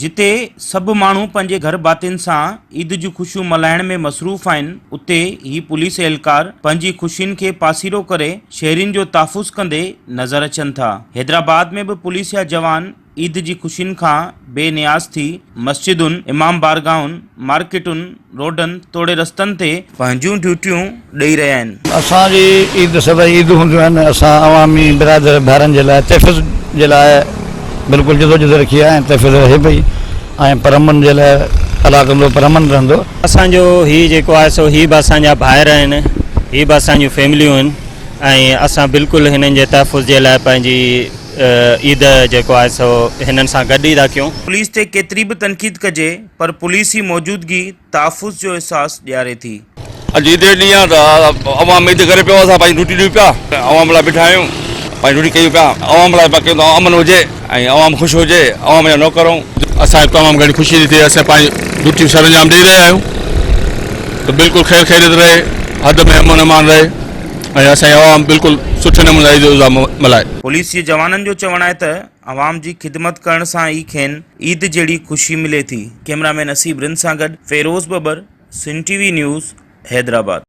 جتي سڀ ماڻهو پنهنجي گهر ڀاتين سان عيد جون خوشيون ملهائڻ ۾ مصروف آهن اتي هي پوليس اهلڪار پنهنجي خوشين کي پاسيرو ڪري شهرين جو تحفظ ڪندي نظر اچن ٿا. حيدرآباد ۾ به پوليس جا جوان عيد جي خوشين کان بي نياز ٿي مسجدن، امام بارگاهن، مارڪيٽن، روڊن توڙي رستن تي پنهنجون ڊيوٽيون ڏئي رهيا آهن. اسان جي عيد سدائين عيد هونديون آهن، اسان عوامي برادر ڀائرن جي لاء تحفظ جي لاء بلڪل جدوجھد رکي آهي ۽ تحفظ رهي پئي ۽ پرامن جي لاء الله ڪندو پرامن رهندو. اسان جو هي جيڪو آهي سو هي به اسان جا ڀائر آهن، هي به اسان جون فيمليون آهن ۽ اسان بلڪل هنن جي تحفظ جي لاء پنهنجي عيد جيڪو آهي سو هنن سان گڏ ئي ٿا ڪيون. پوليس تي ڪيتري به تنقيد ڪجي پر پوليس جي موجودگي تحفظ جو احساس ڏياري ٿي. اڄ عيد جو ڏينهن آهي ته عوام عيد ڪري پيو اسان پنهنجي ڊيوٽي ڏيون پيا عوام لاء بيٺا آهيون پنهنجي ڊيوٽي ڪيون پيا عوام لاء پيا ڪيون ته امن هجي ۽ عوام خوش هجي عوام جا نوڪر آهيون. اسان کي تمام گهڻي خوشي ٿي ٿئي اسين پنهنجي ڊيوٽيون سرانجام ڏئي رهيا آهيون ته بلڪل خير خيريت رهي حد ۾ امن امان رهي. ۽ اسان جي عوام بلڪل سٺي نموني عيد الاضحيٰ ملهائي. پوليس جي جوانن جو چوڻ آهي ته عوام جي خدمت ڪرڻ سان ئي کين عيد جهڙي خوشي ملي ٿي. ڪئميرا مين نصيب رند سان گڏ Feroz Babbar, Sindh T V news, Hyderabad.